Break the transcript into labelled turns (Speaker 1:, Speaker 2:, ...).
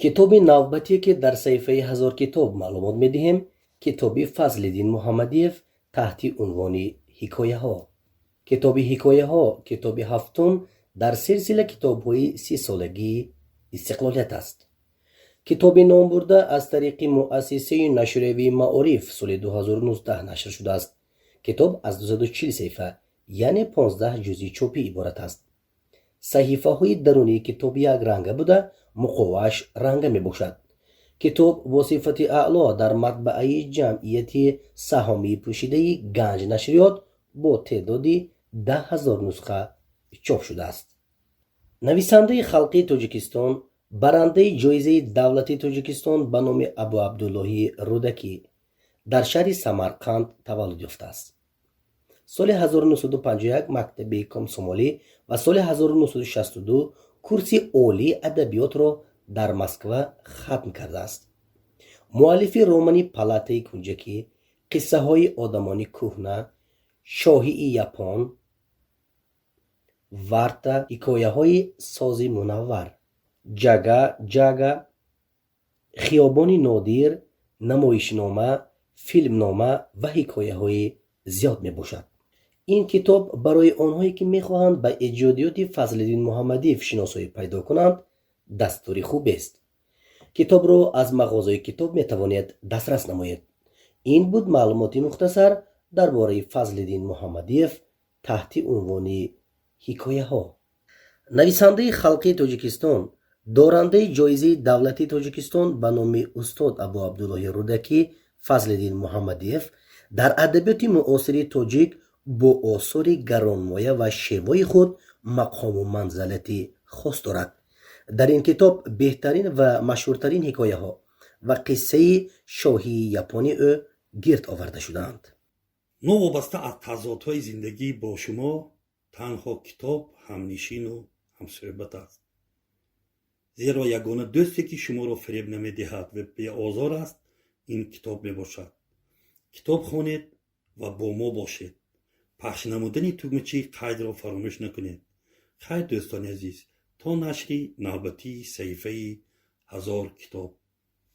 Speaker 1: Китоби навбатие, ки дар саҳифаи «Ҳазор китоб» маълумот медиҳем, китоби Фазлиддин Муҳаммадиев таҳти унвони «Ҳикояҳо». Китоби «Ҳикояҳо» китоби ҳафтум дар силсила китобҳои 30-солагии истиқлолият аст. Китоби номбурда аз тариқи Муассисаи нашриявии «Маориф» соли 2019 нашр шудааст. Китоб аз 240 саҳифа, яъне 15 ҷузи чопӣ иборат аст. Саҳифаҳои дарунии китоб якранга буда, муқовааш ранга мебошад. Китоб бо сифати аъло дар матбааи Ҷамъияти саҳомии пӯшидаи «Ганҷ нашриёт» бо теъдоди 10 000 нусха чоп шудааст. Нависандаи халқии Тоҷикистон, барандаи Ҷоизаи давлатии Тоҷикистон ба номи Абуабдуллоҳи Рӯдакӣ дар шаҳри Самарқанд таваллуд ёфтааст. Соли 1951 мактаби комсомолӣ ва соли 1962 курси олии адабиётро дар Москва хатм кардааст. Муаллифи романи «Палатаи кунҷакӣ», «Қиссаҳои одамони кӯҳна», «Шоҳии япон», «Варта», ҳикояҳои «Сози мунаввар», «Ҷага ҷага», «Хиёбони нодир», намоишнома, филмнома ва ҳикояҳои зиёд мебошад. Ин китоб барои онҳое, ки мехоҳанд ба эҷодиёти Фазлиддин Муҳаммадиев шиносоӣ пайдо кунанд, дастури хубест. Китобро аз мағозаи китоб метавонед дастрас намоед. Ин буд маълумоти мухтасар дар бораи Фазлиддин Муҳаммадиев таҳти унвони «Ҳикояҳо». Нависандаи халқии Тоҷикистон, дорандаи Ҷоизаи давлатии Тоҷикистон ба номи устод Абуабдуллоҳи Рӯдакӣ Фазлиддин Муҳаммадиев дар адабиёти муосири тоҷик бо осори гаронмоя ва шевои худ мақому манзалати хос дорад. Дар ин китоб беҳтарин ва машҳуртарин ҳикояҳо ва қиссаи «Шоҳии япони» ӯ гирд оварда шудаанд.
Speaker 2: Новобаста аз тазодҳои зиндагӣ, бо шумо танҳо китоб ҳамнишину ҳамсӯҳбат аст, зеро ягона дӯсте, ки шуморо фиреб намедиҳад ва беозор аст, ин китоб мебошад. Китоб хонед ва бо мо бошед. Пахш намудани тугмачаи қайдро фаромӯш накунед. Хайр, дӯстони азиз, то нашри навбатии саҳифаи «Ҳазор китоб».